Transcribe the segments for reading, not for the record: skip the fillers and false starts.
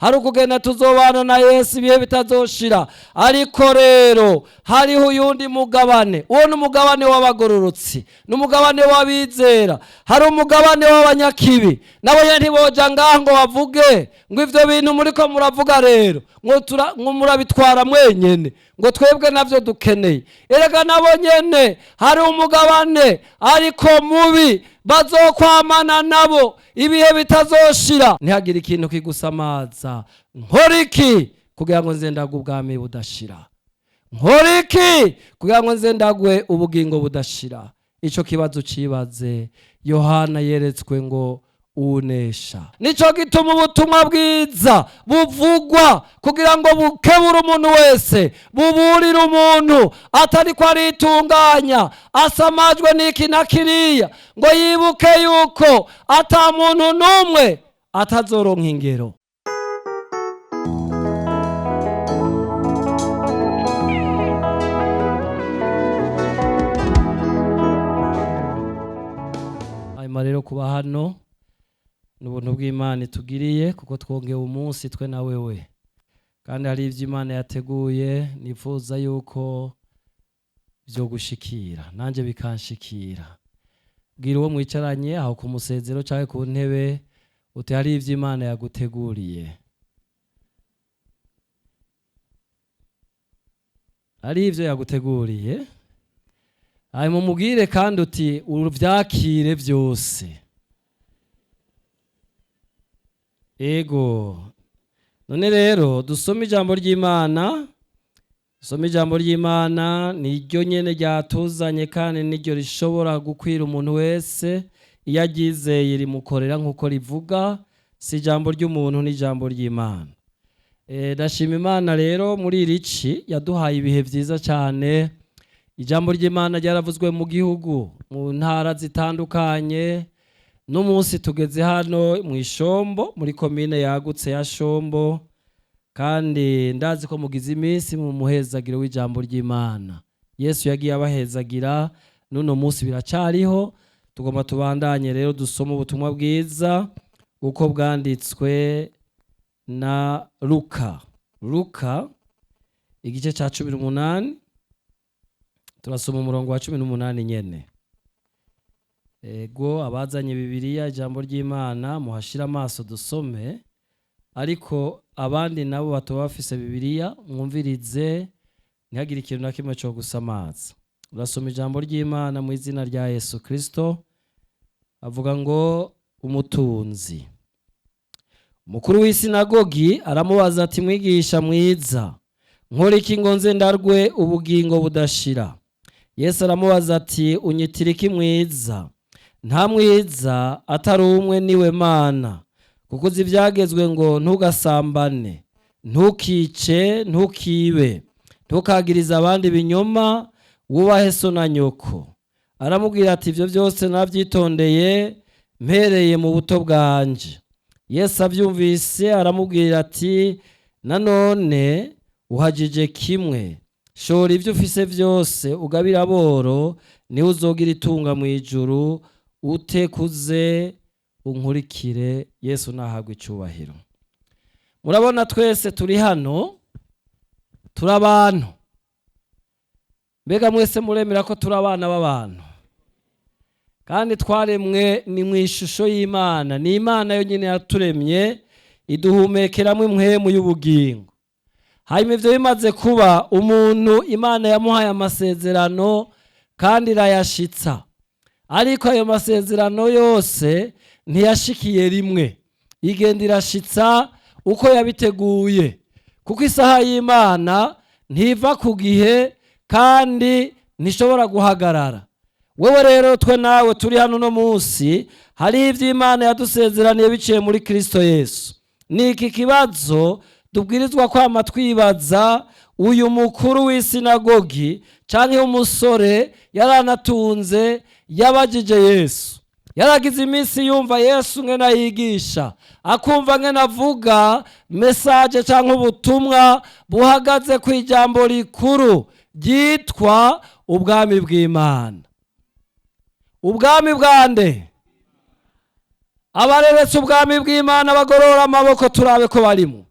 Hari ukugenda tuzobana na Yesu ibihe bitazoshira. Ariko rero hariho uyundi mugabane. Uwo ni umugabane w'abagororotsi, ni umugabane w'abizera. Hari umugabane w'abanyakibi, nabo nyene ntiboja ngaho ngo bavuge ngo ivyo bintu muriko muravuga rero ngo murabitwara mwenyene, ngo twebwe navyo dukeneye. Erega nabo nyene hari umugabane ariko mubi bazokwamana nabo ibihe bitazoshira. Ntihagire ikintu kigusamaza. Nkora iki kugira ngo nze ndagwe ubwami budashira? Nkora iki kugira ngo nze ndagwe ubugingo budashira? Ico kibazo cibaze. Yohana yeretswe ngo unesha. Nico gituma ubutumwa bwiza buvugwa kugira ngo bukebure umuntu wese, buburire umuntu atariko aritunganya, asamajwe n'iki na kiriya, ngo yibuke yuko ata muntu n'umwe atazoronka ingero. Hanyuma rero kuba hano ni ubuntu bw'Imana itugiriye, kuko twongewe umunsi twe na wewe, kandi hari ivyo Imana yateguye nifuza yuko vyo gushikira nanje bikanshikira. Bwira uwo mwicaranye aho ku musezero canke ku ntebe uti hari ivyo Imana yaguteguriye, hari ivyo yaguteguriye. Hanyuma umubwire kandi uti uvyakire vyose. Ego, none rero dusome ijambo ry'Imana. Dusome ijambo ry'Imana, niryo nyene ryatuzanye kandi niryo rishobora gukwira umuntu wese iyo aryizeye, rimukorera nk'uko rivuga. Si ijambo ry'umuntu, ni ijambo ry'Imana. Ndashima Imana rero muri iri ci yaduhaye ibihe vyiza cane. Ijambo ry'Imana ryaravuzwe mu gihugu, mu ntara zitandukanye. N'umunsi tugeze hano mu Ishombo, muri komine yagutse ya Shombo, kandi ndazi ko mugize iminsi mu muhezagiro w'ijambo ry'Imana. Yesu yagiye abahezagira, n'uno munsi biracariho. Tugomba tubandanye rero dusome ubutumwa bwiza uko bwanditswe na Luka. Luka igice ca 18, turasoma umurongo wa 18 nyene. Ego, abazanye Bibiliya, ijambo ry'Imana, muhashire amaso dusome, ariko abandi nabo batoba bafise Bibiliya mwumvirize, ntihagire ikintu na kimwe co gusamaza. Urasoma ijambo ry'Imana mu izina rya Yesu Kristo. Avuga ngo umutunzi umukuru w'isinagogi aramubaza ati mwigisha mwiza, nkora iki ngo nze ndarwe ubugingo budashira? Yesu aramubaza ati unyitira iki mwiza? Nta mwiza atari umwe, niwe Mana. Kuko uzi ivyagezwe ngo ntugasambane, ntukice, ntukibe, ntukagirize abandi ibinyoma, wubahe so na nyoko. Aramubwira ati ivyo vyose navyitondeye mpereye mu buto bwanje. Yesu avyumvise aramubwira ati nanone uhagije kimwe, shora ivyo ufise vyose ugabire aboro, niho uzogira itunga mw'ijuru, ute kuze unkurikire. Yesu nahabwe icubahiro. Murabona twese turi hano turi abantu. Mbega mwese muremera ko turi abana b'abantu, kandi twaremwe ni mu ishusho y'Imana. Ni Imana yonyine yaturemye, iduhumekeramwo impwemu y'ubugingo. Hanyuma ivyo bimaze kuba, umuntu Imana yamuhaye amasezerano kandi irayashitsa, ariko ayo masezerano yose ntiyashikiye rimwe, igenda irashitsa uko yabiteguye, kuko isaha y'Imana ntiva ku gihe kandi ntishobora guhagarara. Wewe rero twe nawe turi hano uno munsi, hariho ivyo Imana yadusezeraniye biciye muri Kristo Yesu. Ni iki kibazo tubwirizwa kwama twibaza. Uyu mukuru w'isinagogi canke umusore yaranatunze, yabajije Yesu. Yaragize iminsi yumva Yesu ngene ayigisha, akumva ngene avuga mesaje canke ubutumwa buhagaze ku ijambo rikuru ryitwa ubwami bw'Imana. Ubwami bwande? Abareretse ubwami bw'Imana bagorora amaboko turabe ko barimo.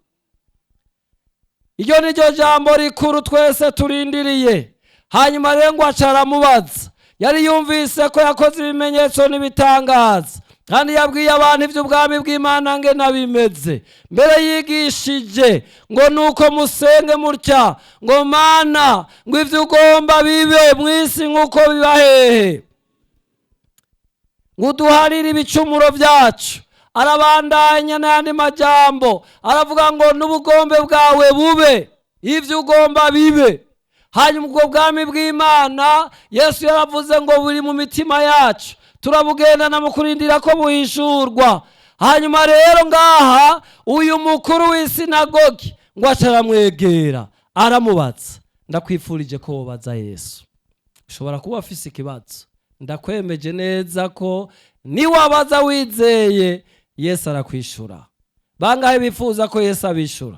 Iryo ni ryo jambo rikuru twese turindiriye. Hanyuma rero ngo aca aramubaza. Yari yumvise ko yakoze ibimenyetso n'ibitangaza, kandi yabwiye abantu iby'ubwami bw'Imana ngena bimeze. Mbere yigishije ngo nuko musenge mutya ngo: "Mana, ngo ibyo ugomba bibe mu isi nk'uko biba hehe?" Ngo uduharire ibicumuro byacu. Arabandanya n'ayandi majambo, aravuga ngo n'ubugombe bwawe bube, ibyo ugomba bibe. Hanyuma ubwo bwami bw'Imana Yesu yaravuze ngo buri mu mitima yacu, turabugendana mu kurindira ko buhishurwa. Hanyuma rero ngaha uyu mukuru w'isinagogi ngo aca aramwegera, aramubaza. Ndakwifurije ko wobaza Yesu. Ushobora kuba afise ikibazo, ndakwemeje neza ko niwabaza wizeye, Yesu arakwishura. Bangahe bifuza ko Yesu abishura?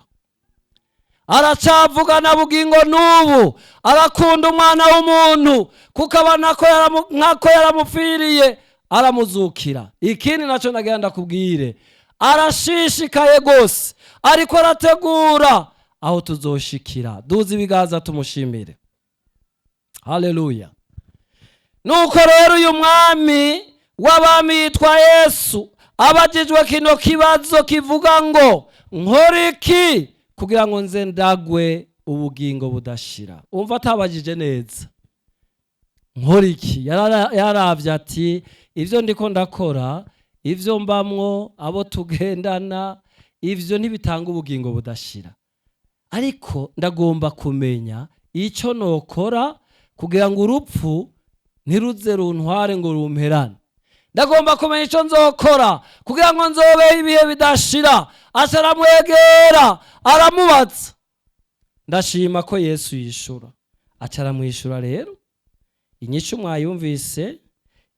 Aracavuga na bugingo n'ubu, arakunda umwana w'umuntu kuko abona ko nk'ako yaramupfiriye aramuzukira. Ikindi nacyo nagira ndakubwire, arashishikaye rwose, ariko arategura aho tuzoshikira. Duze ibiganza tumushimire. Haleluya! Nuko rero uyu mwami w'abami yitwa Yesu abajijwe kino kibazo kivuga ngo: "Nkora iki kugira ngo nze ndagwe ubugingo budashira?" Umva, atabajije neza "nkora iki", yaravye ati: "Ibyo ndiko ndakora, ibyo mbamwo, abo tugendana, ibyo ntibitanga ubugingo budashira, ariko ndagomba kumenya icyo nokora kugira ngo urupfu ntiruze runtware ngo rumperane. Ndagomba kumenya icyo nzokora kugira ngo nzobeho ibihe bidashira." Aca aramwegera, aramubaza. Ndashima ko Yesu yishura. Aca aramwishyura. Rero inyishu mwayumvise,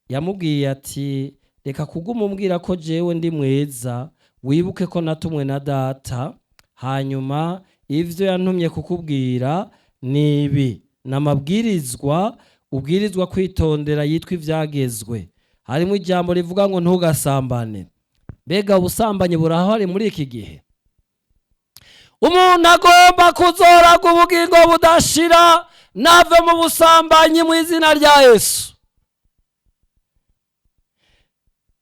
yamubwiye ati: "Reka kuguma umbwira ko jewe ndi mwiza, wibuke ko natumwe na Data. Hanyuma ivyo yantumye kukubwira ni ibi, ni amabwirizwa ubwirizwa kwitondera yitwa ivyagezwe. Harimo ijambo rivuga ngo ntugasambane." Mbega ubusambanyi burahari muri iki gihe? Umuntu agomba kuzoraga ubugingo budashira nave mu busambanyi mu izina rya Yesu.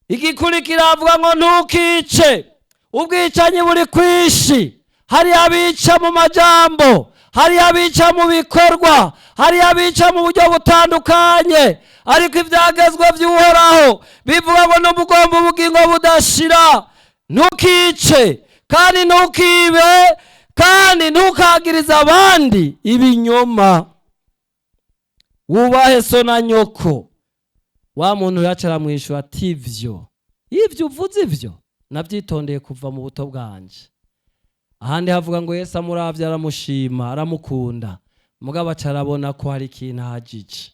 Igikurikira avuga ngo ntukice. Ubwicanyi buri kwishi. Hari abica mu majambo, hari abica mu bikorwa, hari abica mu buryo butandukanye, ariko ibyagezwe by'Uhoraho bivuga ngo n'umugomba ubugingo budashira, ntukice, kandi ntukibe, kandi ntukagirize abandi ibinyoma, wubahe so na nyoko. Wa muntu yaca aramwishyura ati: "Ivyo ivyo uvuze, ivyo nabyitondeye kuva mu buto bwanje." Ahandi havuga ngo Yesu amuravye aramushima, aramukunda, mugabo aca arabona ko hari ikintu ahagije.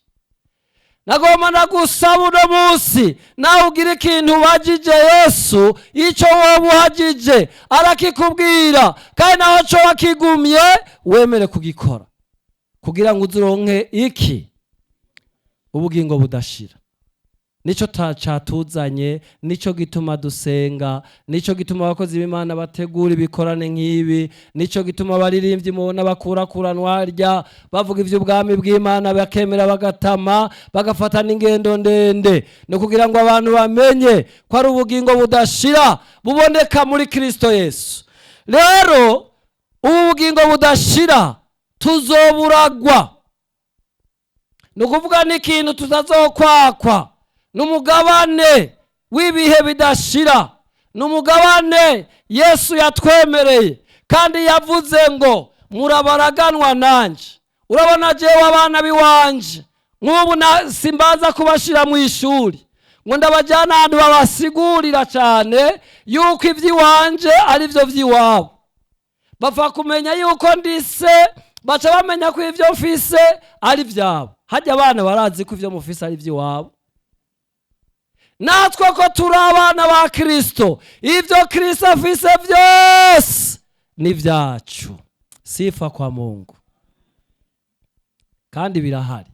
Nagomba ndagusaba uno munsi, nawe ugira ikintu ubajije Yesu, icyo woba uhagije arakikubwira, kandi naho co wakigumye wemere kugikora kugira ngo uzuronke iki? Ubugingo budashira. Nico catuzanye, nico gituma dusenga, nico gituma abakozi b'Imana bategura ibikorane nk'ibi, nico gituma abaririmbyi mubona bakurakuranwa harya bavuga ivy'ubwami bw'Imana, bakemera bagatama, bagafata n'ingendo ndende, no kugira ngo abantu bamenye ko ari ubugingo budashira buboneka muri Kristo Yesu. Rero ubu bugingo budashira tuzoburagwa, ni ukuvuga n'ikintu tutazokwakwa, ni umugabane w'ibihe bidashira, ni umugabane Yesu yatwemereye, kandi yavuze ngo murabaraganwa nanje. Urabona jewe abana b'iwanje nk'ubu simbaza kubashira mu ishuri ngo ndabajyana ahantu babasigurira cyane yuko iby'iwanje ari byo by'iwabo. Bapfa kumenya yuko ndise, baca bamenya ko ibyo mfise ari ibyabo. Hajya abana barazi ko ibyo mufise ari iby'iwabo. Natwe ko turi abana ba Kirisito, ibyo Kirisito afise byose ni ibyacu. Sifa kwa Mungu! Kandi birahari.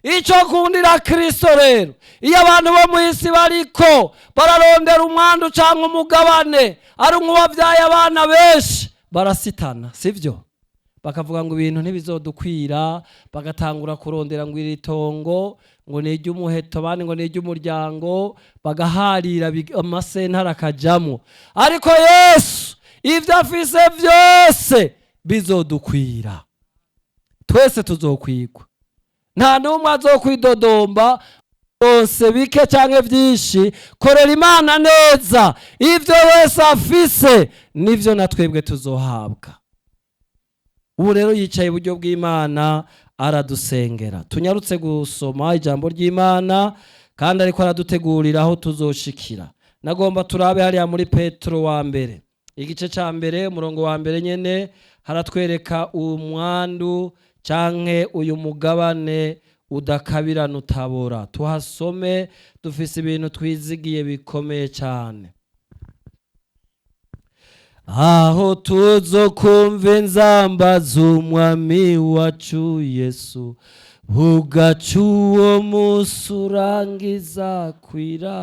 Icyo kundira Kirisito rero, iyo abantu bo mu isi bariko bararondera umwandu cyangwa umugabane, ari nk'uwabyaye abana benshi barasitana, sibyo? Bakavuga ngo ibintu ntibizodukwira, bagatangura kurondera ngo iri tongo ngo ni iry'umuheto, abandi ngo ni iry'umuryango, bagaharira amasentare akajamwo. Ariko Yesu ibyo afise byose bizodukwira twese, tuzokwigwa, nta n'umwe azokwidodomba. Bose bike canke vyinshi, korera Imana neza. Ivyo wese afise nivyo na twebwe tuzohabwa. Ubu rero yicaye iburyo bw'Imana, aradusengera. Tunyarutse gusoma ijambo ry'Imana, kandi ariko aradutegurira aho tuzoshikira. Nagomba turabe hariya muri Petero wa mbere, igice ca mbere, umurongo wa mbere nyene, haratwereka umwandu canke uyu mugabane udakabirana, utabora. Tuhasome, dufise ibintu twizigiye bikomeye cyane. Aho tuzokumva inzamba z'Umwami wacu Yesu, bugaca uwo musi urangiza kwira,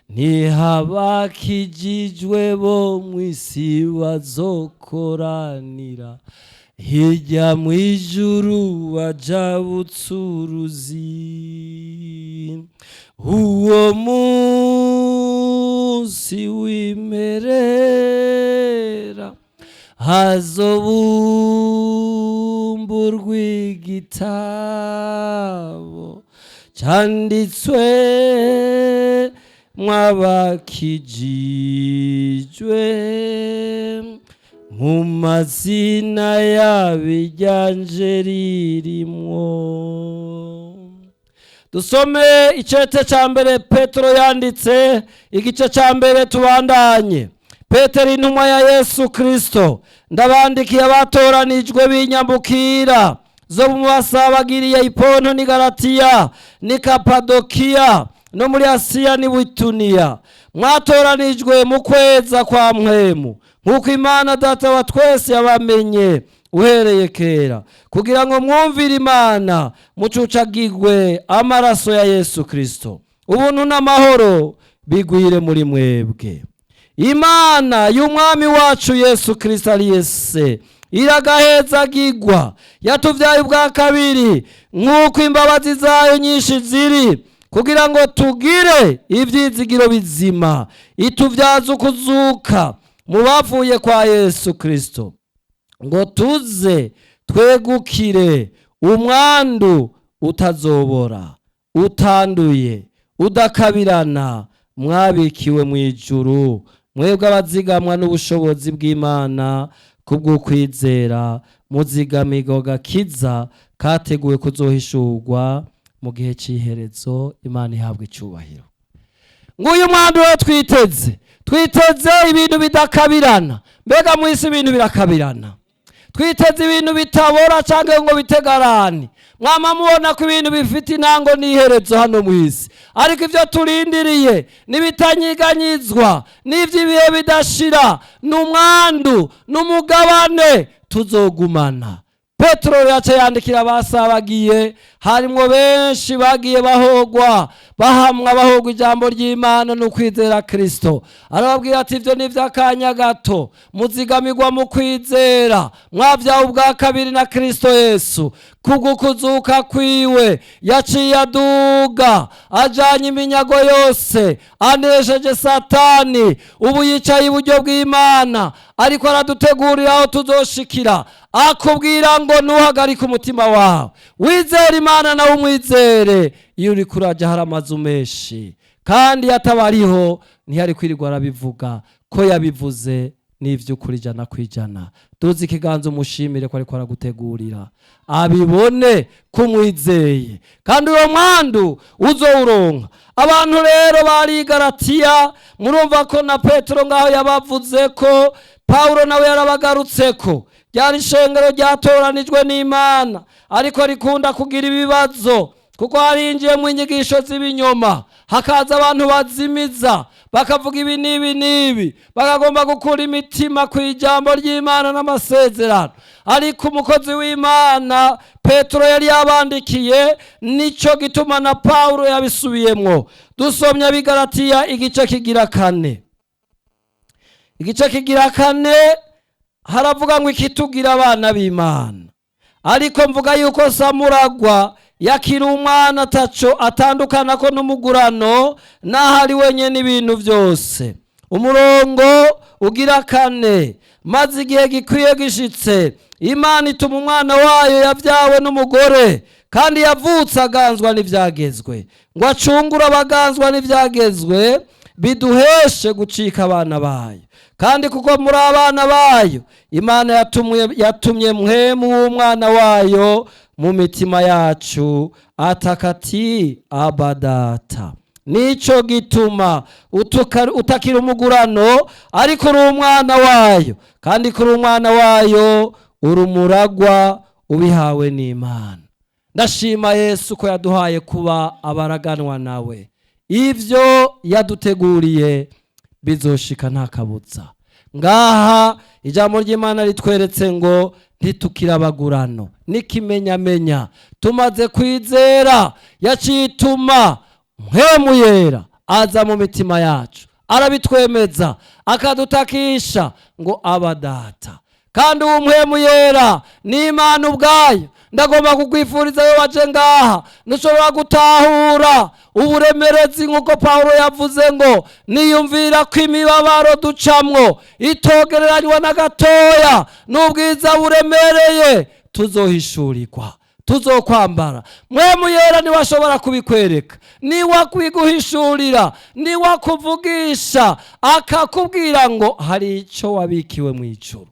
ntihabakijijwe bo mw'isi bazokoranira hirya mw'ijuru bajabutse uruzi. Uwo munsi w'imerera hazobumburwa igitabo canditswe mw'abakijijwe mu mazina yabo, iryanje ririmwo. Dusome icete ca mbere Petero yanditse, igice ca mbere, tubandanye. Petero, intumwa ya Yesu Kristo, ndabandikiye abatoranijwe b'inyambukira zo mu basabagiriye i Ponto n'i Galatiya n'i Kapadokiya no muri Asiya n'i Bituniya, mwatoranijwe mu kweza kwa mpwemu, nk'uko Imana Data wa twese yabamenye uhereye kera, kugira ngo mwumvire Imana, mucucagirwe amaraso ya Yesu Kristo. Ubuntu n'amahoro bigwire muri mwebwe. Imana y'Umwami wacu Yesu Kristo, ari se, iragahezagirwa, yatubyaye ubwa kabiri nk'uko imbabazi zayo nyinshi ziri, kugira ngo tugire ibyizigiro bizima, itubyaza ukuzuka mu bavuye kwa Yesu Kristo, ngo tuze twegukire umwandu utazobora, utanduye, udakabirana, mwabikiwe mu ijuru, mwebwe abazigamwa n'ubushobozi bw'Imana kubw'ukwizera, muzigamirwa gakiza kateguwe kuzohishurwa mu gihe cy'iherezo. Imana ihabwa icyubahiro. Nguyu mwandu we twiteze. Twiteze ibintu bidakabirana. Mbega mu isi ibintu birakabirana? Twiteze ibintu bitabora cyangwa ngo bitegarane. Mwama mubona ko ibintu bifite intango n'iherezo hano mu isi, ariko ibyo turindiriye n'ibitanyiganyizwa n'iby'ibihe bidashira, ni umwandu n'umugabane tuzogumana. Petero yaca yandikira abasabagiye, harimwo benshi bagiye bahogwa, bahamwa, bahogwa ijambo ry'Imana no kwizera Kristo. Arababwira ati: "Ibyo ni iby'akanya gato, muzigamirwa mu kwizera, mwabyawe ubwa kabiri na Kristo Yesu kubwo kuzuka kwiwe. Yaciye aduga ajanye iminyago yose, anesheje Satani. Ubu yicaye iburyo bw'Imana, ariko aradutegurira aho tuzoshikira." Akubwira ngo ntuhagarike umutima wawe, wizere Imana, nawe umwizere. Iyo uri kuraja hari amazu menshi, kandi iyo ataba ariho ntiyari kwirirwa arabivuga. Ko yabivuze n'ivy'ukuri 100%. Duze ikiganza umushimire ko ariko aragutegurira, abibone ko umwizeye, kandi uwo mwandu uzowuronka. Abantu rero bari i Galatiya, murumva ko na Petero ngaho yabavuze ko Pawulo nawe yarabagarutseko. Ryari ishengero ryatoranijwe n'Imana, ariko rikunda kugira ibibazo, kuko harinjiyemo inyigisho z'ibinyoma, hakaza abantu bazimiza, bakavuga ibi n'ibi n'ibi, bakagomba gukura imitima ku ijambo ry'Imana n'amasezerano. Ariko umukozi w'Imana Petero yari yabandikiye, nicyo gituma na Pawulo yabisubiyemwo. Dusomye Abigaratiya igice kigira kane, igice kigira kane. Haravuga ngo ikitugira abana b'Imana, ariko mvuga yuko Samuragwa yakiri umwana ataco atandukana ko n'umugurano, n'aho ari wenyine ibintu byose. Umurongo ugira kane: maze igihe gikwiye gishitse, Imana ituma umwana wayo yabyawe n'umugore, kandi yavutse aganzwa n'ibyagezwe, ngo acungure abaganzwa n'ibyagezwe, biduheshe gucika abana bayo. Kandi kuko muri abana bayo, Imana yatumye Mpwemu w'umwana wayo mu mitima yacu, ataka ati: "Aba, Data." Nico gituma utakira umugurano, ariko uri umwana wayo, kandi kuri umwana wayo uri umuragwa ubihawe n'Imana. Ndashima Yesu ko yaduhaye kuba abaraganwa nawe. Ibyo yaduteguriye bizoshika nta kabuza. Ngaha ijambo ry'Imana ritweretse ngo ntitukirabagurano, n'ikimenyamenya tumaze kwizera, yacituma Mpwemu Yera aza mu mitima yacu, arabitwemeza, akadutakisha ngo: "Aba, Data." Kandi uwo Mpwemu Yera ni Imana ubwayo. Ndagomba kukwifuriza iyo waje ngaha, ntushobora gutahura uburemerezi nk'uko Pawulo yavuze ngo: "Niyumvira ko imibabaro ducamwo itogereranywa na gatoya n'ubwiza buremereye tuzohishurirwa, tuzokwambara." Mpwemu Yera niwe ashobora kubikwereka, niwe akwiguhishurira, niwe akuvugisha, akakubwira ngo hari icyo wabikiwe mu ijuru.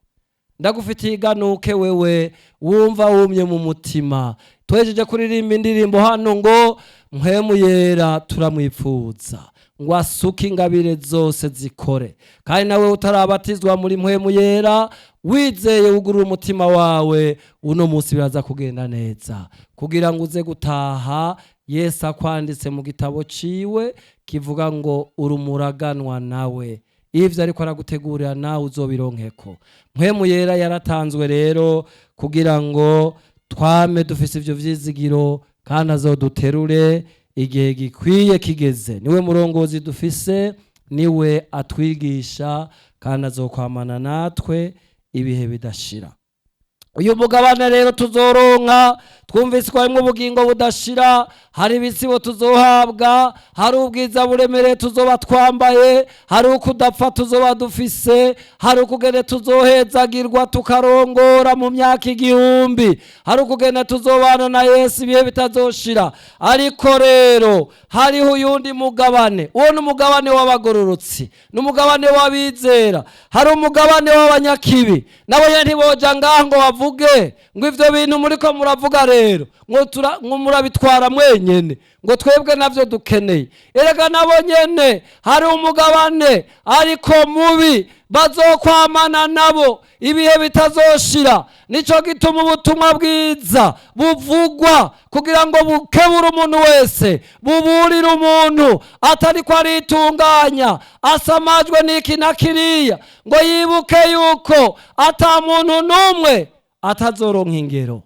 Ndagufitiye iganuke wewe wumva wumye mu mutima. Twejeje kuririmba indirimbo hano ngo Mpwemu Yera turamwipfuza, ngo asuke ingabire zose zikore. Kandi nawe utarabatizwa muri Mpwemu Yera, wizeye, wugurura umutima wawe uno munsi, biraza kugenda neza kugira ngo uze gutaha Yesu akwanditse mu gitabo ciwe kivuga ngo urumuraganwa nawe. Ivyo ariko aragutegurira nawe uzobironkeko. Mpwemu Yera yaratanzwe rero kugira ngo twame dufise ivyo vyizigiro, kandi azoduterure igihe gikwiye kigeze. Niwe murongozi dufise, niwe atwigisha, kandi azokwamana natwe ibihe bidashira. Uyu mugabane rero tuzoronka, twumvise ko harimwo ubugingo budashira, hari ibitsibo tuzohabwa, hari ubwiza buremereye tuzoba twambaye, hari ukudapfa tuzoba dufise, hari ukugene tuzohezagirwa tukarongora mu myaka 1000, hari ukugene tuzobana na Yesu ibihe bitazoshira. Ariko rero hariho uyundi mugabane. Uwo ni umugabane w'abagororotsi, ni umugabane w'abizera. Hari umugabane w'abanyakibi, nabo nyene ntiboja ngaha ngo bavuge ngo ivyo bintu muriko muravuga rero ngo murabitwara mwenyene, ngo twebwe navyo dukeneye. Erega nabo nyene hari umugabane, ariko mubi, bazokwamana nabo ibihe bitazoshira. Nico gituma ubutumwa bwiza buvugwa kugira ngo bukebure umuntu wese, buburire umuntu atariko aritunganya, asamajwe n'iki na kiriya, ngo yibuke yuko ata muntu n'umwe atazoronka ingero.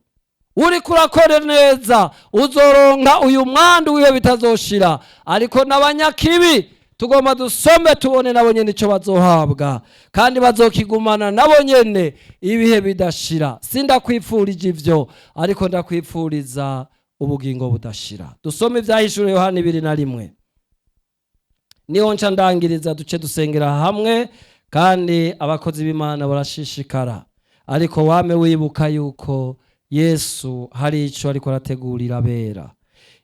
Uriko urakora neza uzoronka uyu mwandu w'ibihe bitazoshira, ariko n'abanyakibi tugomba dusome tubone nabo nyene ico bazohabwa, kandi bazokigumana nabo nyene ibihe bidashira. Sindakwipfurije ivyo, ariko ndakwipfuriza ubugingo budashira. Dusome Ivyahishuriwe Yohana 21, niho nca ndangiriza, duce dusengera hamwe. Kandi abakozi b'Imana barashishikara, ariko wame wibuka yuko Yesu hari ico ariko arategurira abera.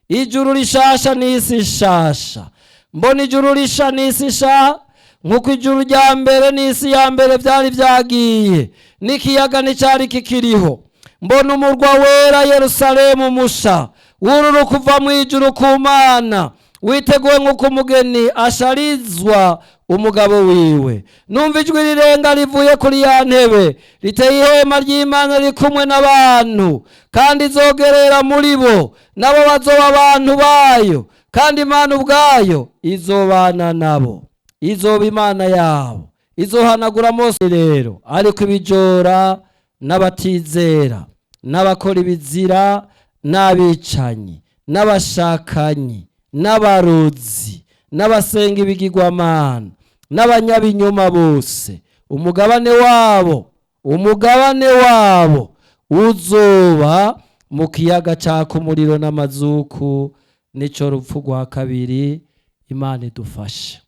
Ijuru rishasha n'isi nshasha. Mbona ijuru risha n'isi nsha, nk'uko ijuru rya mbere n'isi ya mbere byari byagiye, n'ikiyaga nticyari kikiriho. Mbona umurwa wera, Yerusalemu musha, wururu kuva mu ijuru ku Mana, witeguwe nk'uko umugeni asharizwa umugabo wiwe. Numva ijwi rirenga rivuye kuri ya ntebe riteye: "Ihema ry'Imana riri kumwe n'abantu, kandi izogerera muri bo, nabo bazoba abantu bayo, kandi Imana ubwayo izobana nabo, izoba Imana yabo, izohanagura Mose." Rero ariko ibijora n'abatizera n'abakora ibizira n'abicanyi n'abashakanyi n'abarozi n'abasenga ibigirwamana n'abanyabinyoma bose, umugabane wabo Umugabane wabo uzoba mu kiyaga caka umuriro n'amazuku, nico rupfu rwa kabiri. Imana idufashe.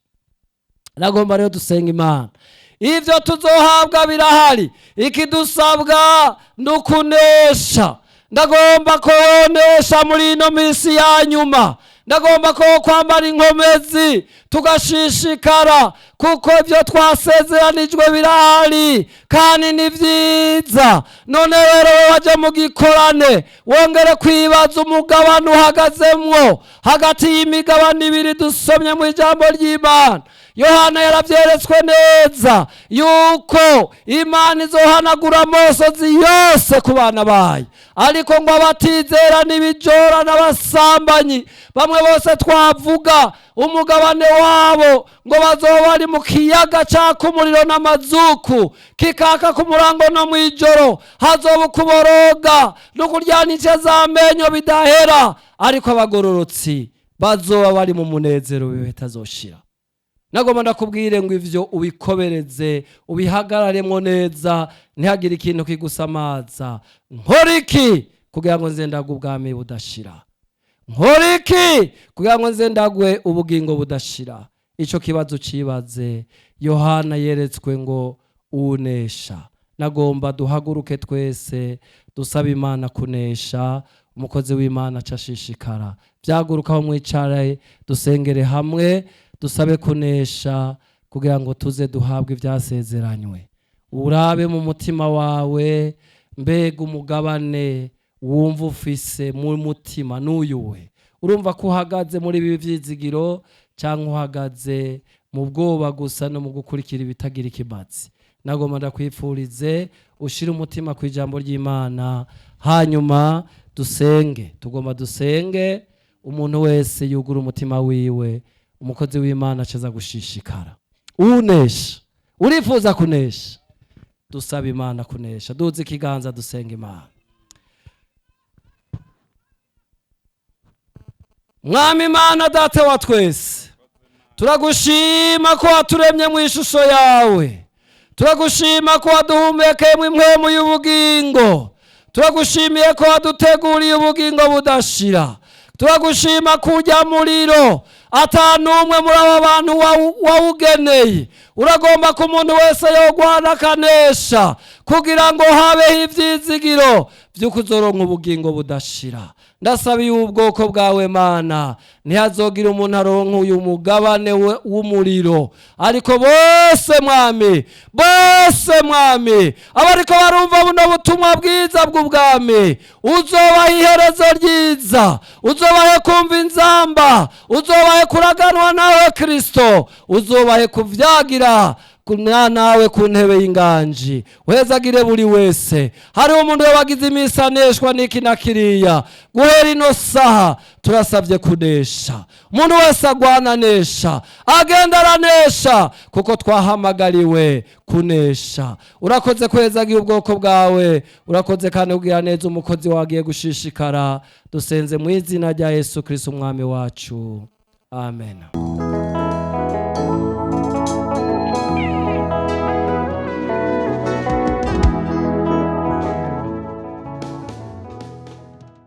Nagomba rero dusenga Imana. Ivyo tuzohabwa birahari, ikidusabwa ni ukunesha. Ndagomba kunesha muri ino minsi ya nyuma. Ndagomba ko kwambara inkomezi, tugashishikara, kuko ibyo twasezeranijwe birahari kandi ni byiza. None rero wowe waje mu gikorane, wongere kwibaza umugabane uhagazemwo hagati y'imigabane ibiri dusomye mu ijambo ry'Imana. Yohana yarabyeretswe neza yuko Imana izohanagura amosozi yose ku bana bayo, ariko ngo abatizera n'ibijora n'abasambanyi, bamwe bose twavuga, umugabane wabo ngo bazoba bari mu kiyaga caka umuriro n'amazuku, kikaka ku murango no mw'ijoro. Hazoba ukuboroga no kuryana ince z'amenyo bidahera, ariko abagororotsi bazoba bari mu munezero bitazoshira. Nagomba ndakubwire ngo ivyo ubikobereze, ubihagararemwo neza, ntihagire ikintu kigusamaza. Nkora iki kugira ngo nze ndagwe ubwami budashira? Nkora iki kugira ngo nze ndagwe ubugingo budashira? Ico kibazo cibaze. Yohana yeretswe ngo unesha. Nagomba duhaguruke twese, dusaba Imana kunesha. Umukozi w'Imana acashishikara vyaguruka aho mwicare, dusengere hamwe, dusabe kunesha kugira ngo tuze duhabwe ibyasezeranywe. Urabe mu mutima wawe, mbega umugabane wumva ufise mu mutima n'uyuwe? Urumva ko uhagaze muri ibi byizigiro, cyangwa uhagaze mu bwoba gusa no mu gukurikira ibitagira ikimazi? Nagomba ndakwifurize ushire umutima ku ijambo ry'Imana, hanyuma dusenge. Tugomba dusenge, umuntu wese yugura umutima wiwe. Umukozi w'Imana acaza gushishikara. Unesha, urifuza kunesha? Dusaba Imana kunesha. Duze ikiganza, dusenga Imana. Mwami Imana, Data wa twese, turagushima ko waturemye mu ishusho yawe. Turagushima ko waduhumekeye mu impwemu y'ubugingo. Turagushimiye ko waduteguriye ubugingo budashira. Turagushima ko ujya muriro ata n'umwe muri aba bantu wawugeneye. Uragomba ko umuntu wese yogwana akanesha kugira ngo habeho ivyizigiro vy'ukuzoronka ubugingo budashira. Ndasabiye ubwoko bwawe, Mana, ntihazogira umuntu aronka uyu mugabane w'umuriro, ariko bose, Mwami, bose, Mwami, abariko barumva buno butumwa bwiza bw'ubwami, uzobaha iherezo ryiza, uzobahe kumva inzamba, uzobahe kuraganwa nawe Kristo, uzobahe kuvyagira nawe ku ntebe y'inganji. Uhezagire buri wese. Hariho umuntu wagize iminsi aneshwa n'iki na kiriya. Guhera ino saha turasabye kunesha. Umuntu wese agwana anesha, agenda aranesha, kuko twahamagariwe kunesha. Urakoze kuhezagira ubwoko bwawe. Urakoze kandi kugira neza umukozi wagiye gushishikara. Dusenze mu izina rya Yesu Kristo umwami wacu, amen.